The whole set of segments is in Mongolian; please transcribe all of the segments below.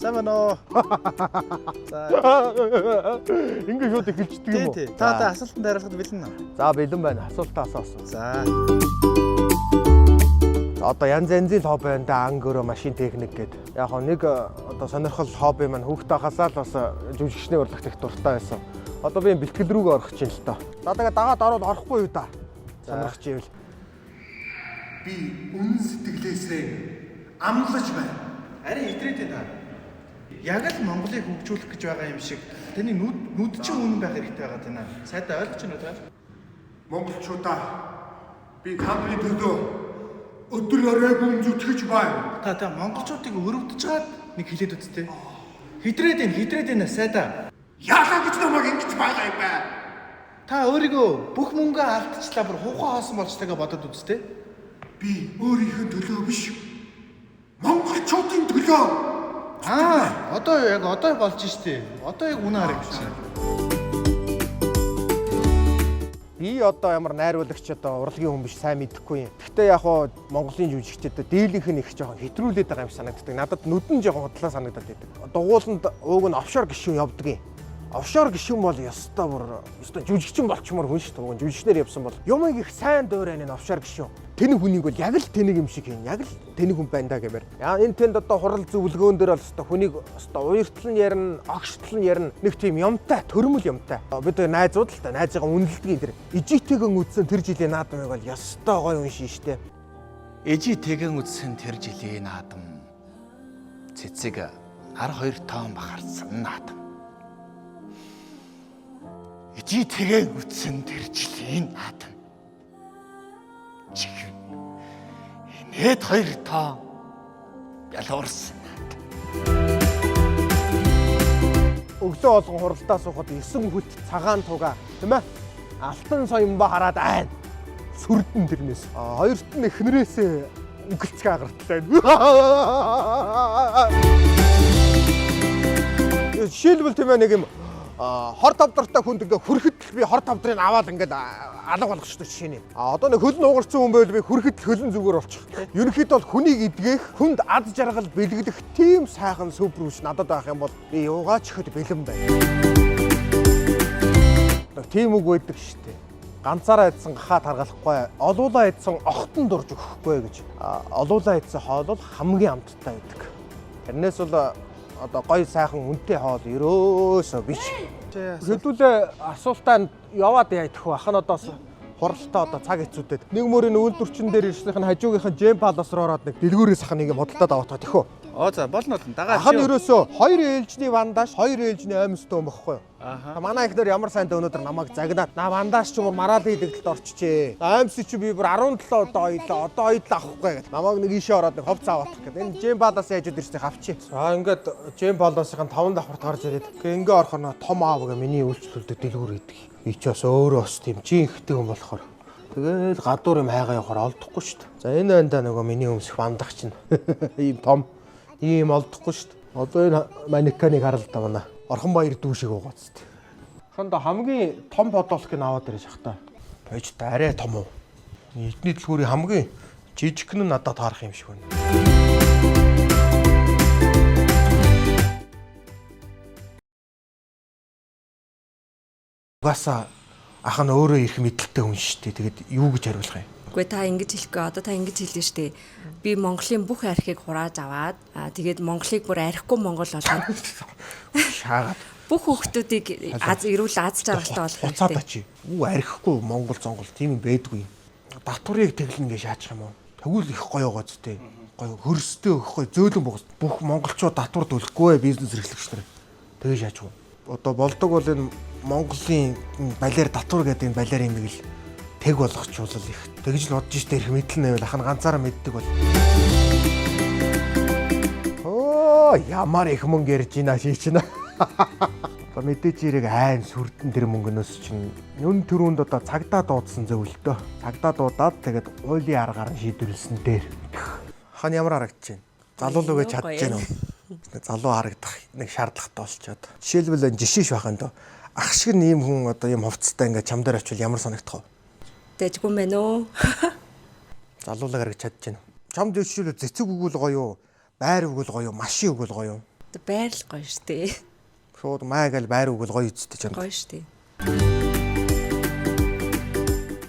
Сайн байна уу? За. Ингээ шууд эхэлчихдэг юм уу? Тий, тий. Та одоо асуултанд хариулахад бэлэн үү? За, бэлэн байна. Асуултаа асуусан. За. За, одоо янз янзын хобби байна да, анги өрөө, машин техник гэдэг. Яг хоо нэг одоо сонирхол хобби маань хүүхдээ хасаа л бас жүжигчний урлагт их дуртай байсан. Одоо би энэ бэлтгэл рүүгээ орох чинь л доо. За, тэгээ дагаад ороод орохгүй юу да? Сонирхч юм л. Би үнэн сэтгэлээсээ амлаж байна. Арай итрээд байна та. Яг л Монголыг хөгжүүлэх гэж байгаа юм шиг таны нүд нүд чинь үнэн байх хэрэгтэй байгаа даа. Сайдаа ойлгож байна уу та? Монголчуудаа, би та нарын төлөө өдөр оройгүй зүтгэж байна. Та монголчуудыг өрөвдөж чаад нэг хэлээд үзтээ. Хитрээд байна, хитрээд байна сайдаа. Яалаа гэж намайг ингэж байгаа юм бэ? Та өөрийгөө бүх мөнгөө алдчихлаа, бүр хуухай хоосон болчлоо гэж бодод үзтээ. Би өөрийнхөө төлөө биш. Монголчуудын төлөө. Аа, одоо яг одоо болж штэ. Одоо яг үнэн харагдчих. Би одоо ямар найруулагч, одоо урлагийн хүн биш, сайн мэдэхгүй юм. Гэхдээ яг хуу Монголын жүжигчдэд дийлэнх нь их жоохон хэтрүүлээд байгаа юм шиг санагддаг. Надад нүдэн жоохон худлаа санагдаад байдаг. Дугууланд ууг нь офшор гишүүн явдаг юм. Офшор гишүүн бол ёстой бүр ёстой жүжигчин болчмоор хүн шүү дээ. Уг нь жүжигчнэр явсан бол юмыг их сайн дуурайн энэ офшор гишүүн. Тэнэг хүнийг бол яг л тэнэг юм шиг хийн. Яг л тэнэг хүн байна да гэмээр. Яа, энэ тэнд одоо хурал зөвлөгөөн дээр бол ёстой хүнийг ёстой уяртал нь ярина, огштол нь ярина. Нэг тийм юмтай, төрмөл юмтай. Бид хоёр найзууд л та, найзыгаа үнэлдэг тэр. Ижитэйгэн үтсэн тэр жилийн наадмыг бол ёстой гоё хүн шин штэ. Эжи тэгэн үтсэн тэр жилийн наадам. Цэцэг нар хоёр тоон бахарсан наадам. Эжи тэгэн үтсэн тэр жилийн наадам. Чихэн инээд хоёр тоон ялуурсан наадам. Өглөө болгон хуралдаа суухад 9 хүт цагаан туга, тийм ээ? Алтан соёмбо хараад айн. Сүрдэн тэрнээс. А хоёрт нь эхнэрээсээ үгэлцгээ гартлаа. Жишээлбэл, тийм ээ, нэг юм хор тавдартай хүнд ингээ хөрөхөд л би хор тавдрыг аваад ингээд алга болгочтой жишээ нэ. А одоо нэг хөлн угарсан хүн байвал би хөрөхөд л хөлн зүгээр болчих. Ерөнхийдөө бол хүнийг эдгэх, хүнд ад жаргал бэлгэлэх тийм сайхан супер хүч надад байх юм бол би юугаач ихэд бэлэн байна. Нэг тийм үг байдаг шүү дээ. Ганцаараа идсэн гахаа таргалахгүй, олуулаа идсэн огтон дурж өгөхгүй гэж. Олуулаа идсэн хоол бол хамгийн амттай байдаг. Тэрнээс бол одоо гоё сайхан үнэтэй хоол ерөөсөө биш. Хэдүүлээ асуултаа яваад яа тэхүү ах нь одоос хуралтай одоо цаг хэцүүдэд. Нэг мөрийн үйлдвэрчин дээр ирснийх нь хажуугийнх нь Джем Палас руу ороод нэг дэлгүүрээс ах нэг юм худалдаад аваад тэхүү. Оо за, болно болно. Дагаа. Ах нь ерөөсөө хоёр ээлжний вандаш, хоёр ээлжний оймстой юм бохгүй юу? Аха. Манай ихнэр ямар сайнтай өнөөдөр намайг загнаад наа вандаш ч юм уу мараалын идэгдэлд орчжээ. Оймс чи би бүр 17 удаа оёлоо, одоо оёлоо авахгүй гэдэг. Намайг нэг ийшээ ороод нэг ховц аваадах гэдэг. Энэ Джем Паласын хажууд ирснийг авчи. За, ингээд Джем Паласынхын 5 давхарт гарч ирээд ингээ орохоор нөө том аав гэ миний үйлчлүүлдэг дэлгүүр идэг. Би ч бас өөрөө бас тийм жинхтэй хүн болохоор тэгэл гадуур юм хайгаа явахаар олдохгүй шүү дээ. За, энэ байна да нөгөө миний өмсөх вандах чинь. Ийм том ийм олдохгүй шүү дээ. Одоо энэ манеканыг харал да манай. Орхон баяр дүү шиг угаац тээ. Ханда хамгийн том подолкийг аваад ирэж ах та. Пэж та арай том уу? Эдний дэлгүүрийн хамгийн жижиг нь надад таарах юм шиг байна. Угаасаа ах нь өөрөө ирэх мэдлэлтэй хүн шүү дээ. Тэгээд юу гэж хариулах юм? Үгүй, та ингэж хэлэхгүй, одоо та ингэж хэлнэ штэ. Би Монголын бүх архийг хурааж аваад тэгээд Монголыг бүр архигүй Монгол болгоод Шаагаад бүх хүүхдүүдийг аз эрүүл аз жаргалтай болох буцаадаа хэрэгтэй. чи. Үү, архихгүй Монгол зонгол тийм юм байдгүй. Татварыг тэглэнэ гэж шаачих юм уу? Тэгвэл их гоё гоц тээ. Гоё хөрстэй өгөх гоё зөөлөн богс. Бүх монголчууд татвар төлөхгүй бизнес эрхлэгч нар. Тэгээ шаачих уу? Одоо болдог бол энэ Монголын балиар татвар гэдэг энэ балиар юм л тэг болгочвол их тэгж л бодож штэ, эрх мэдэл нэвэл ах нь ганцаараа мэддэг бол. Оо, ямар их мөнгө ярьж байна ший чинь. Одоо мэдээж хэрэг айн сүрдэн тэр мөнгөнөөс чинь нүн төрөнд одоо цагдаа дуудсан зөвлөлтөө. Цагдаа дуудаад тэгээд уулийн аргаар нь шийдвэрлсэн дээр. Хан ямар харагдаж байна? Залуу л үгээ чадж байна уу? Залуу харагдах нэг шаардлагатай болчоод. Жишээлбэл энэ жишээш байх юм доо. Ах шиг нь ийм хүн одоо ийм хувцастай ингээд чам дээр очивол ямар санагдах вэ? Дэжгүй мэн үү? Залуулаг харагч чадж байна. Чамд жишээлбэл цэцэг өгвөл гоё юу? Байр өгвөл гоё юу? Машин өгвөл гоё юу? Одоо байр л гоё штэ. Шууд маа гэл байр үгэл гоё үсттэй чам. Гоё штэ.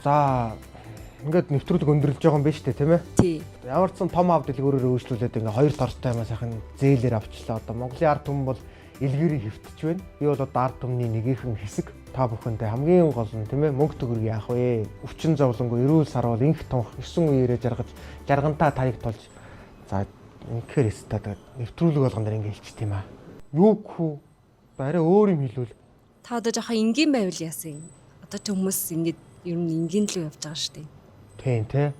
За ингээд нэвтрүүлэг өндөрлөж байгаа юм байна штэ, тийм ээ? Тий. Ямар ч сан том аав дэлгүүрээр өөрчлүүлээд ингээ хоёр тортой юм сайхан зээлээр авчлаа. Одоо Монголын ард түмэн бол элгээрээ хэвтэж байна. Би бол одоо ард түмний нэгийнхэн хэсэг. Та бүхэндээ хамгийн гол нь, тийм ээ, мөнгө төгрөг яах вэ? Өвчин зовлонгүй, эрүүл сарвал, инх тунх, 9 үеэрээ жаргаж, жаргантаа таяг тулж за инхээр өстө тэгээд нэвтрүүлэг болгон дээр ингээ хэлчих тийм аа. Юу гэх үү? Арай өөр юм хэлвэл Та одоо жоохон энгийн байвал яасан юм? Одоо ч хүмүүс ингээд ер нь энгийн л явж байгаа штэ. Тийм те.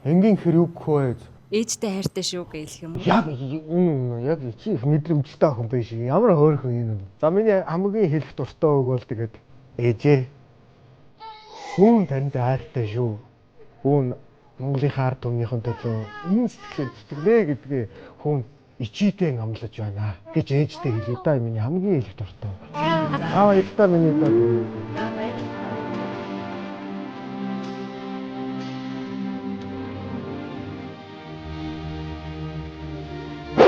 Энгийн хэр юу гэх вэ? Ээжтэй хайртай шүү гэлэх юм уу? Яг үнэн яг чи их мэдрэмжтэй охин биш. Ямар хөөрхөн юм. За миний хамгийн хэлэх дуртай үг бол тэгээд ээжээ. Хүн танд хайртай шүү. Хүн Монголынхаа ард түмнийхэн төлөө энэ сэтгэлээр зүтгэлээ гэдгээ хүн ичидэн амлаж байна гэж ээжтэй хэлээ да, миний хамгийн хэлэх дуртай. Аа баярлалаа миний доо.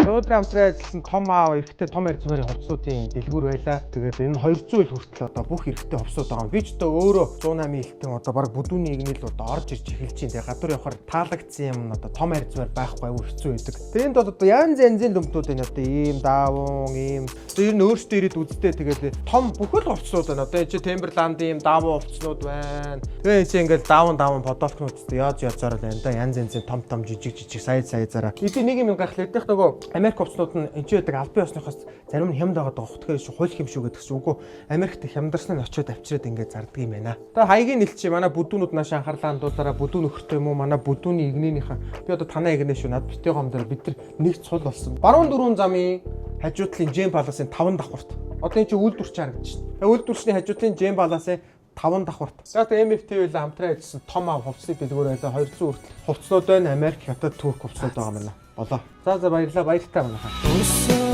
Өнөөдөр хамтран ажилласан том аав эрэгтэй том арзмарын хувцсуудын дэлгүүр байлаа. Тэгээд энэ 200 ил хүртэл одоо бүх эрэгтэй хувцсууд байгаа. Би ч одоо өөрөө 108 илтэн одоо баг бүдүүний игнэл одоо орж ирж эхэлж чинь. Тэгээд гадуур явахаар таалагдсан юм нь одоо том арзмар байхгүй аюу хэцүү байдаг. Тэгээд энд бол одоо янз янзын дүмтүүд байна. Одоо ийм даавун, ийм одоо ер нь өөрсдөө ирээд үзтээ тэгээд том бүхэл хувцсууд байна. Одоо энэ чи Timberland-ийн ийм даавун хувцснууд байна. Тэгээд энэ чи ингээл даавун даавун подолкнууд яаж язаар л байна да. Янз янзын том том жижиг жижиг сая сая зараа. Эдийн нэг юм гайхлаа. Эднийх нөгөө Америк хувцснууд нь энэ ч байдаг албан ёсныхоос зарим нь хямд байгаа даа. Тэгэхээр чи хууль юм шүү гэдэг чинь үгүй. Америкт хямдарсан нь очиод авчираад ингээд зардаг юм байна. Одоо хаягийн нэлчи манай бүдүүнүүд нааш анхаарлаа хандуулаараа бүдүүн нөхөртэй юм уу? Манай бүдүүний игнэнийхээ би одоо танаа игнэ шүү. Над битээ гомдоор бид нар нэг цул болсон. Баруун дөрвөн замын хажуу талын Джем Паласын 5 давхарт. Одоо энэ чи үйлдвэрч харагдаж шин. Үйлдвэрчний хажуу талын Джем Паласын 5 давхарт. За тэгээ MFT байлаа хамтран ажилласан том аав хувцсны дэлгүүр байлаа 200 хүртэл хувцснууд байна. Америк, Хятад, Турк хувцснууд байгаа юм байна. Болоо. За за баярлалаа. Баяртай манайхаа.